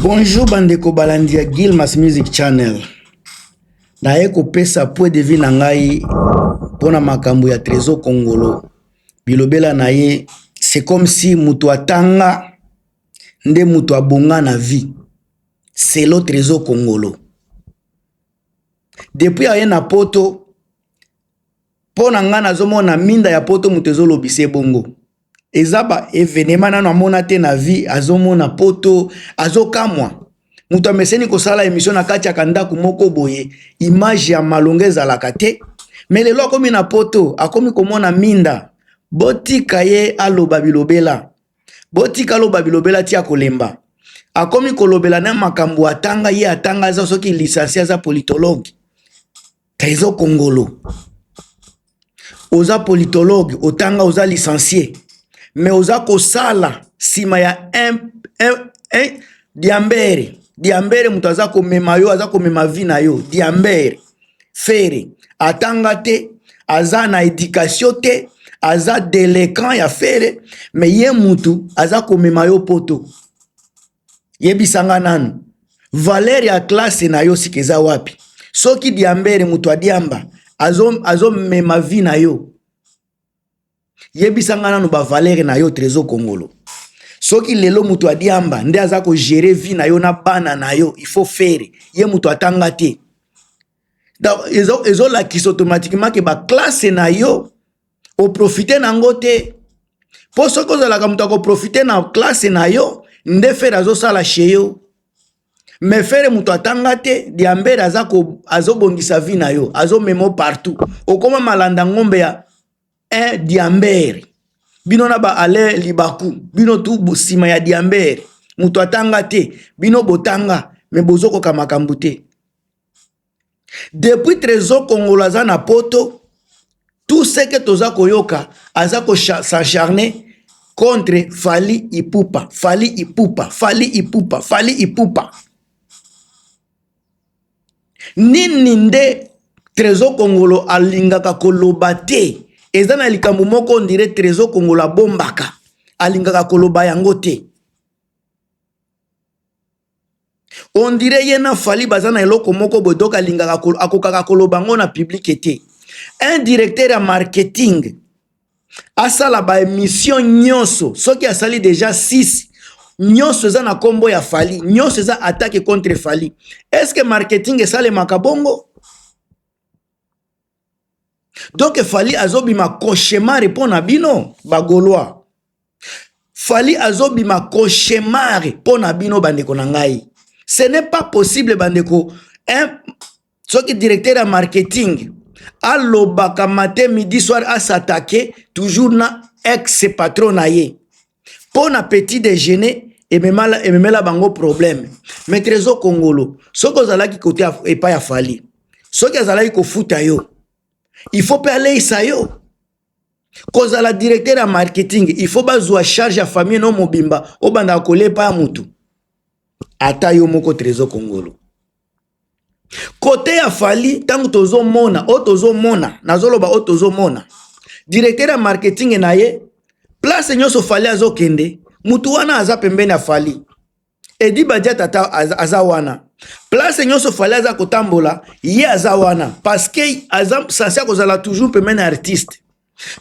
Bonjour bandeko balandi ya Gilmas Music Channel. Naye kopesa point de vue na ngai mpona makambo ya Trésor Kongolo. Bilobela na ye c'est comme si moto atanga nde moto abonga na vie. Selo Trésor Kongolo. Depuis aye na poto mpo na ngai nazomona minda ya poto moto ezolobisa ebongo eza ba evenema nano amona te na vie, azomona poto azokamwa. Moto ameseni kosala emission na kati ya kandako moko boye, image ya malonga ezalaka te, me lelo akomi na poto, akomi komona minda. Botika ye aloba bilobela, botika aloba bilobela ti akolemba. Akomi kolobela na makambo atanga, ye atanga, aza soki licencié, aza politologue. Trésor Kongolo, oza politologue, otanga, oza licencié, mais oza kosala nsima ya un diambere. Diambere moto aza komema yo, aza komema vie na yo. Diambere Ferre atanga te, aza na éducation te, aza délinquant ya Ferre, mais ye mutu aza komema yo poto. Yebisanga nanu valeur ya classe na yo sika eza wapi? Soki diambere moto adiamba azomema azo vie na yo, yebisanga nanu bavaleur na yo. Trésor Kongolo, soki lelo moto adiamba nde aza kogérer vie na yo na bana na yo, il faut Ferre ye moto atanga te. Donc ezolakisa automatiquement ke baclasse na yo oprofite nango te, mpo soki ozalaka moto akoprofite na classe na yo nde Ferre azosala chez yo. Me Ferre moto atanga te, diambere aza azobongisa vie na yo, azomema partout, okoma malanda ngombe ya un diambere. Bino na ba Alain Libaku, bino tu nsima ya diambere moto atanga te. Bino botanga me bozokoka makambo te. Depuis Trésor Kongolo aza na poto, tout ce que toza koyoka, aza kos'acharner contre Fally Ipupa, Fally Ipupa, Fally Ipupa, Fally Ipupa. Nini nde Trésor Kongolo alingaka koloba te? Eza na likambo moko on dirait Trésor Kongolo abombaka, alingaka koloba yango te. On dirait ye na Fally baza na eloko moko boye, donc alingaka, akokaka koloba yango na public te. Un directeur ya marketing asala baémission nyonso, soki asali déjà 6, nyonso eza na nkombo ya Fally, nyonso eza attaque contre Fally. Est ce que marketing esalemaka bongo? Donc Fally azobima cauchemar mpo na bino Bagaulois. Fally azobima cauchemar mpo na bino bandeko na ngai. Ce n'est pas possible, bandeko. Soki directeur ya marketing alobaka matin, midi, soir, as'attaquer toujours na ex patron na ye mpo na petit déjeuner, ememela bango problème. Mais Trésor Kongolo, soki ozalaki kote epai ya Fally, soki azalaki kofuta yo, il faut mpe aleisa yo. Kozala directeur ya marketing, il faut bazwa charge ya famille no mobimba, obandaka kolia epai ya mutu, ata yo moko. Trésor Kongolo, kote ya Fally, ntango tozomona oyo tozomona, nazoloba oyo tozomona, directeur ya marketing na ye, place nyonso Fally azokende, mutu wana aza pembeni ya Fally. Edi Badia tata aza wana, place nyonso Fally aza kotambola, ye aza wana, parce que aza censé akozala toujours pembeni ya artiste.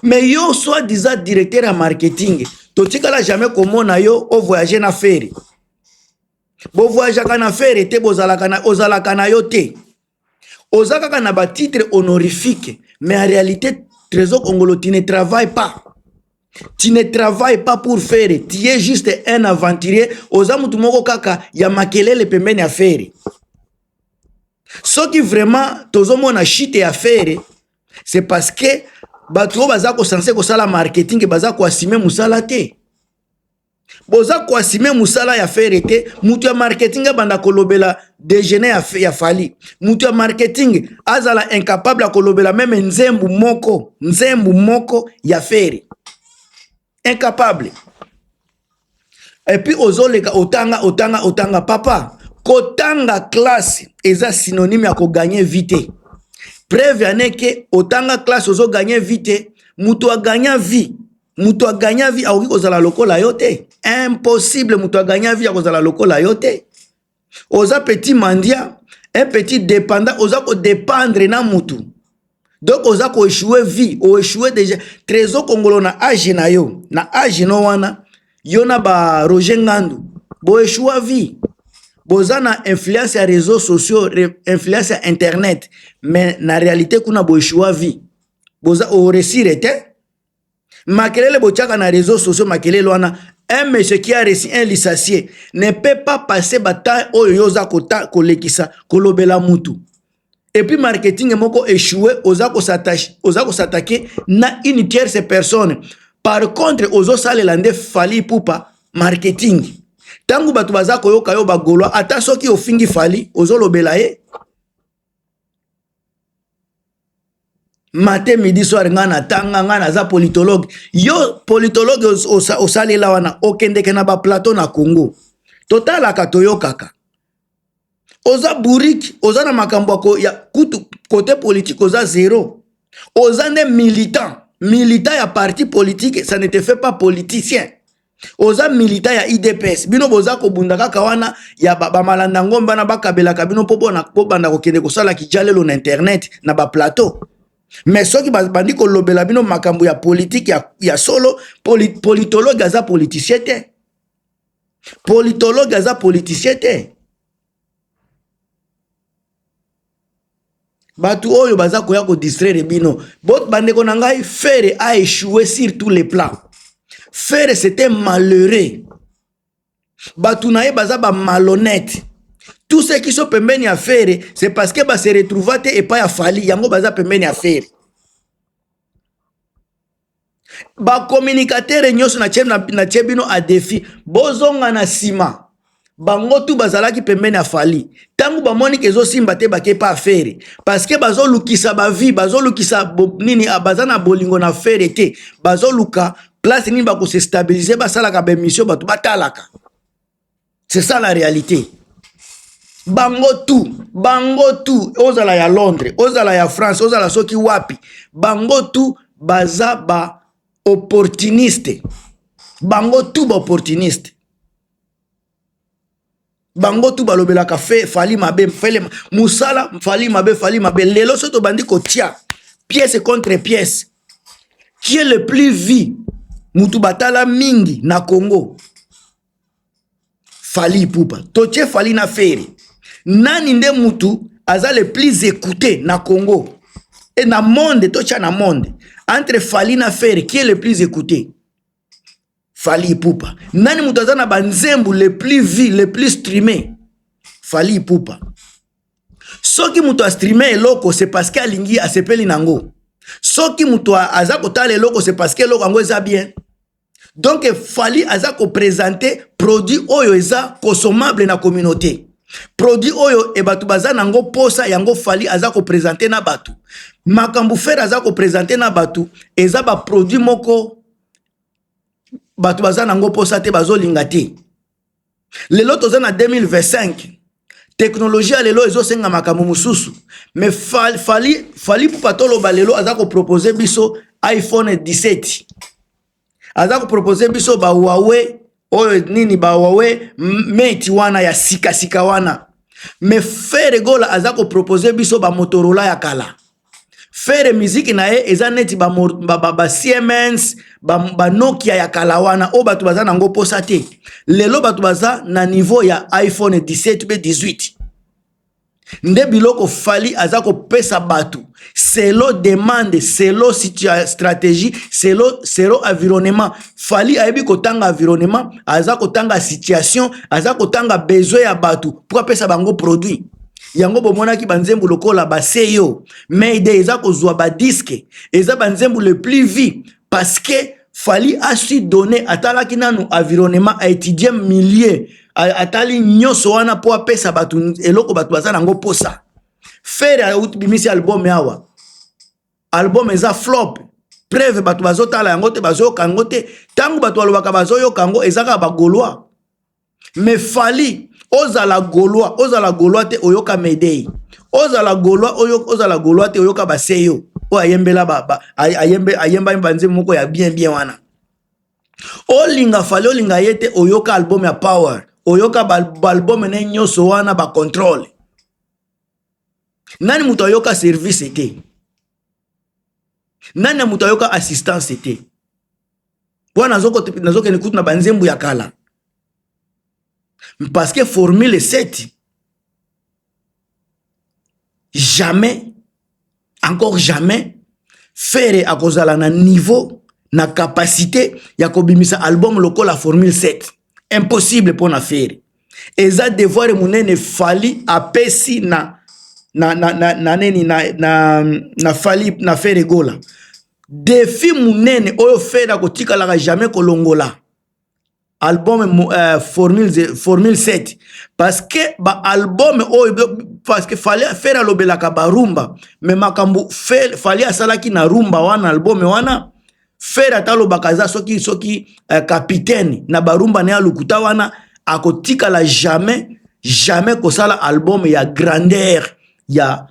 Mais yo, soi disant directeur ya marketing, totikala jamais komona yo ovoyage na Ferre. Bovoyageaka na Ferre te, bozalaka na, ozalaka na yo te, oza kaka na batitre honorifique, mais en réalité, Trésor Kongolo, tu ne travailles pas, tu ne travailles pas pour Ferre, tu es juste un aventurier. Oza mutu moko kaka ya makelele pembeni ya Ferre. Soki vraiment tozomona chute ya Ferre, c'est parce que bato oyo baza kocensé kosala marketing baza koassumer mosala te. Boza koassumer mosala ya Ferre te. Mutu ya marketing abanda kolobela déjeuner ya Fally, mutu ya marketing azala incapable ya kolobela même nzembu moko, nzembu moko ya Ferre, incapable. Et puis ozoleka, otanga, otanga, otanga. Papa, kotanga classe eza synonyme ya kogagner vie te. Preuve ya neke otanga classe, ozogagner vie te. Moto agagna vie, moto agagna vie akoki kozala lokola yo te, impossible. Moto agagna vie akozala lokola yo te. Oza petit mendiant, un petit dépendant, oza ko dépendre na mutu. Donc oza ko échouer vie, o échouer déjà. Trésor Kongolo na âge na yo, na âge no wana, yo na ba Roger Ngandu, bo échouer vie. Boza na influence ya réseaux sociaux, influence ya internet, mais na réalité kuna bo échouer vie. Boza o réussir te. Makelele botiaka na réseaux sociaux, makelele wana, un monsieur qui a reçu un licencié ne peut pas passer ba temps oyo yo oza kolekisa kolobela mutu. Et puis marketing moko échoué, oza kos'attaquer na une tierce personne. Par contre ozosalela nde Fally Ipupa marketing. Ntango bato baza koyoka yo, bagaulois, ata soki ofingi Fally, ozolobela ye matin, midi, soir. Ngai natanga, ngai naza politologue. Yo politologue osalela wana, okendeke na baplateau na Congo, totalaka, toyokaka. Oza bourrique, oza na makambo ya kutu côté politique oza zéro. Oza nde militant, militant ya parti politique, ça ne te fait pas politicien. Oza militant ya UDPS. Bino boza kobunda kaka wana ya bamalanda ngombe wana, bakabelaka bino mpo banda kokende kosala kijalelo na internet, na baplateau. Mais soki bandi kolobela bino makambo ya politike ya solo, politologue aza politicien te, politologue aza politicien te. Bato oyo baza koya kodistraire bino, bandeko na ngai, Ferre a échoué sur tous les plans. Ferre, c'était malheureux. Bato na ye baza bamalhonnête. Tous ceux qui sont pembeni ya Ferre, c'est parce que base retrouva te epai ya Fally, yango baza pembeni ya Ferre. Bacommunicateur nyonso na tie bino a défi, bozonga na nsima. Bango tu bazalaki pembeni ya Fally, ntango bamoni ke ezosimba te, bake pa Ferre, parce que bazolukisa bavie, bazolukisa nini, baza na bolingo na Ferre te. Bazoluka place nini bakose stabiliser, basalaka baémission, bato batalaka. C'est ça la réalité. Bango tu, bango tu, ozala ya Londres, ozala ya France, ozala soki wapi, bango tu baza ba opportuniste. Bango tu ba opportuniste. Bango tu balobelaka fe Fally mabe, fele mosala, Fally mabe, Fally mabe. Lelo so tobandi kotia pièce contre pièce, qui est le plus vu, mutu batala mingi na Congo? Fally Ipupa. Totie Fally na Ferre, nani nde mutu aza le plus écouté na Congo e na monde? Totia na monde, entre Fally na Ferre, qui est le plus écouté? Fally Ipupa. Nani mutu aza na banzembo le plus vu, le plus streamé? Fally Ipupa. Soki moto astreame eloko, c'est parce que alingi, asepeli nango. Soki moto aza kotala eloko, c'est parce que eloko yango eza bien. Donc Fally aza koprésenter produit oyo eza consommable na communauté, produit oyo e bato baza nango posa. Yango Fally aza koprésenter na bato. Makambo Ferre aza koprésenter na bato eza baproduit moko bato baza nango posa te, bazolinga te. Lelo toza na 2025, technologie ya lelo ezosenga makambo mosusu. Mais Fally Ipupa, toloba lelo aza kopropose biso iPhone 17, aza kopropose biso baHuawei oyo nini, baHuawei Mate wana ya sikasika wana. Mais Ferre Gola aza kopropose biso baMotorola ya kala. Ferre, miziki na ye eza neti baSiemens, baNokia ya kala wana oyo bato baza nango posa te. Lelo bato baza na niveau ya iPhone 17 mpe 18. Nde biloko Fally aza kopesa bato selon demande, selon stratégie, selon environnement. Fally ayebi kotanga environnement, aza kotanga situation, aza kotanga besoin ya bato mpo apesa bango produit. Yango bomonaki banzembo lokola baseyo Mayday eza kozwa badisques, eza banzembo le plus vu, parce que Fally a su donner. Atalaki nanu environnement, aétudie milieu, atali nyonso wana mpo apesa bato eloko bato baza nango posa. Ferre bimisi album awa, album eza flop. Preuve, bato bazotala yango te, bazoyoka yango te. Ntango bato balobaka bazoyoka yango, eza kaka bagaulois. Mais Fally, ozala gaulois, ozala gaulois te, oyoka Mayday. Ozala gaulois, ozala gaulois te, oyoka baseyo oyo ayembela, ayemba banzembo moko ya bien bien wana. Olinga Fally, olinga ye te, oyoka album ya Power. Oyoka baalbum na ye nyonso wana, bacontrôle. Nani moto ayoka service te? Nani moto ayoka assistance te? Wana nazokende kutu na banzembo ya kala, parce que Formule 7, jamais, encore jamais Ferre akozala na niveau, na capacité ya kobimisa album lokola Formule 7. Impossible mpo na Ferre. Eza devoir monene Fally apesi na nini, na Fally, na Ferre Gola. Défi monene oyo Ferre akotikalaka jamais kolongola album Formule 7, parce que baalbum oyo, parce que Fally, Ferre alobelaka barumba, mais makambo Fally asalaki na rumba wana, album wana, Ferre ata alobaka aza soki capitaine na barumba na ya lokuta wana, akotikala jamais, jamais kosala album ya grandeur ya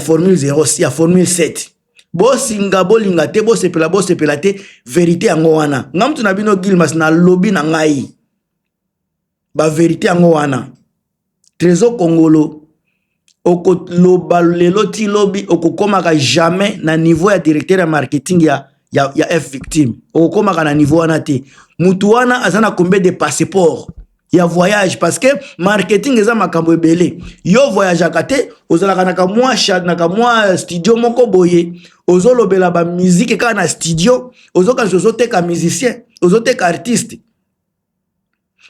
Formule 0, ya Formule 7. Bosinga, bolinga te, bosepela, bosepela te, vérité yango wana. Nga mutu na bino Gilmas, nalobi na ngai bavérité yango wana. Trésor Kongolo, okoloba lelo ti lobi, okokomaka jamais na niveau ya directeur ya marketing ya F Victime. Okokomaka na niveau wana te. Mutu wana aza na combien de passeport ya voyage? Parce que marketing eza makambo ebele. Yo voyageaka te, ozalaka na kamwa na kamwa studio moko boye, ozolobela bamusique kaka na studio, ozokanisa ozoteka musicien, ozoteka artiste.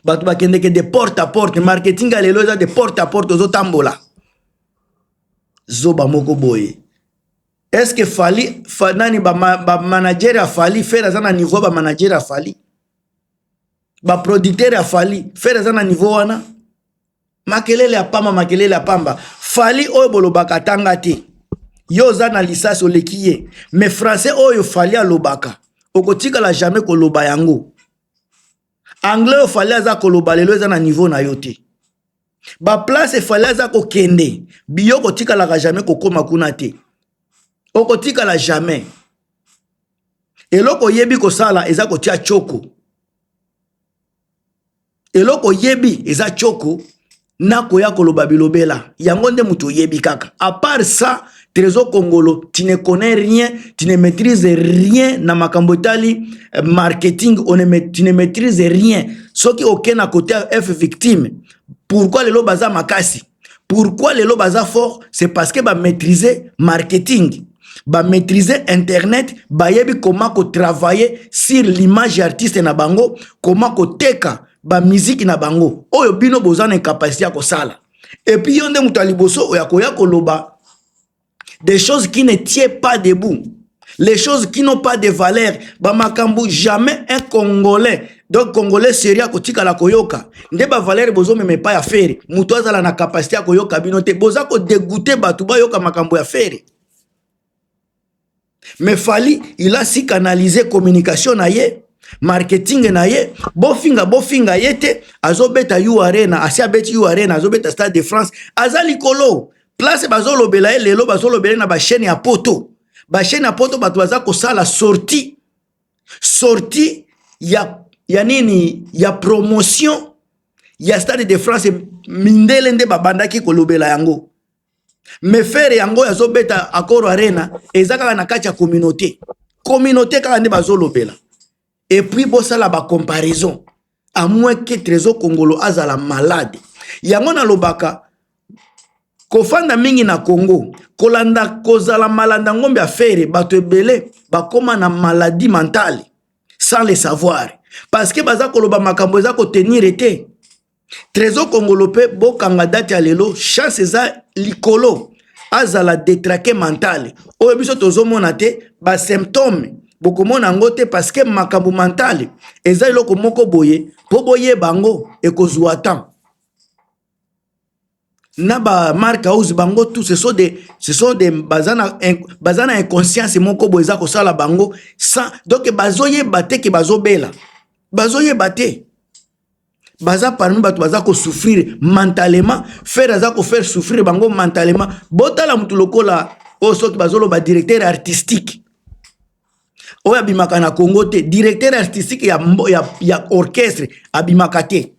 Bato bakendeke de porte à porte. Marketing ya lelo eza de porte à porte, ozotambola. Zoba moko boye. Est ce que Fally nani, bamanager ya Fally, Ferre aza na niveau bamanager ya Fally, baproducteur ya Fally? Ferre aza na niveau wana? Makelele ya pamba, makelele ya pamba. Fally oyo bolobaka tanga te, yo oza na lisasi, oleki ye, mais français oyo Fally alobaka, okotikala jamais koloba yango. Anglais oyo Fally aza koloba lelo eza na niveau na yo te. Baplace Fally aza kokende, biyo kotikalaka jamais kokóma kuna te, okotikala jamais. Eloko oyebi kosala eza kotia tioko. Eloko oyebi eza tioko na koya koloba bilobela. Yango nde moto oyebi kaka. À part ça, Trésor Kongolo, tu ne connais rien, tu ne maîtrises rien na makambo etali marketing. Tu ne maîtrises rien. Soki oke na côté F Victime, pourquoi lelo baza makasi, pourquoi lelo baza fort? C'est parce que bamaîtrise marketing, bamaîtrise internet, bayebi comment kotravailler sur l'image ya artiste na bango, comment koteka bamiziki na bango, oyo bino boza na incapacité ya kosala. Et puis yo nde moto ya liboso oyo akoya koloba des choses qui ne tient pas debout, les choses qui n'ont pas de valeur, bamakambo jamais un Congolais, donc Congolais sérieux, akotikala koyoka. Nde bavaleur bozomema epai ya Ferre, moto azala na capacité ya koyoka bino te. Boza kodégoûter bato bayoka makambo ya Ferre. Mais Fally, il a su canaliser communication na ye, marketing na ye. Bofinga, bofinga ye te, azobeta U Arena, asi abeti U Arena, azobeta Stade de France, aza likolo. Place bazolobela ye lelo, bazolobela ye na bachaîne ya poto. Bachaîne ya poto, bato baza kosala sortie ya nini, ya promotion ya Stade de France. Mindele nde babandaki kolobela yango. Mais Ferre yango azobeta Accor Arena, eza kaka na kati ya communauté kaka nde bazolobela. Et puis bosala bacomparaison, à moins que Trésor Kongolo azala malade. Yango nalobaka, kofanda mingi na Congo, kolanda, kozala malanda ngombe ya Ferre, bato ebele bakóma na maladie mentale sans le savoir, parce que baza koloba makambo eza kotenir te. Trésor Kongolo mpe, bokanga date ya lelo, chance eza likolo azala détraqué mental. Oyo biso tozomona te, basymptôme bokomona yango te, parce que makambo mentale eza eloko moko boye, mpo boyeba yango ekozwa temps. Na bamark house, bango tout, ce sont des baza na inconscience moko boye eza kosala bango sans, donc bazoyeba te ke bazobela, bazoyeba te. Baza parmi bato baza kosouffrir mentalement. Ferre aza kofaire souffrir bango mentalement. Botala motu lokola oyo, soki bazoloba directeur artistique oyo abimaka na Congo te, directeur artistique ya orchestre abimaka te.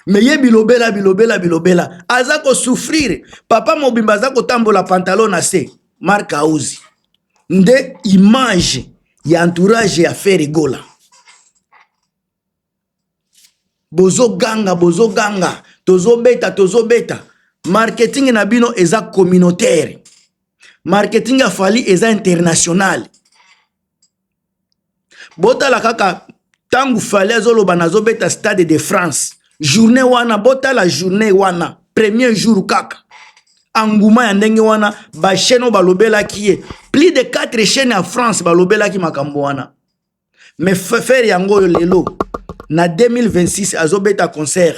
Me ye bilobela bilobela bilobela, aza kosouffrir. Papa mobimba aza kotambola pantalon na se. Mark Auzi nde image ya entourage ya Ferre Gola. Bozoganga, bozoganga, tozobeta, tozobeta. Marketing na bino eza communautaire, marketing ya Fally eza international. Botala kaka ntango Fally azoloba nazobeta Stade de France, journée wana, botala journée wana, premier jour kaka enguma ya ndenge wana, bachaîne oyo balobelaki ye, plus de 4 chaînes ya France balobelaki makambo wana. Mais Ferre yango oyo lelo na 2026 azobeta concert,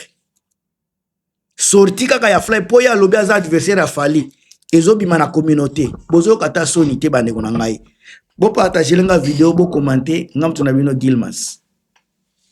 sorti kaka ya Fly mpo ye alobi aza adversaire ya Fally, ezobima na communauté. Bozoyoka ata soni te? Bandeko na ngai, bopartagele nga video, bokomante. Nga moto na bino Gilmas.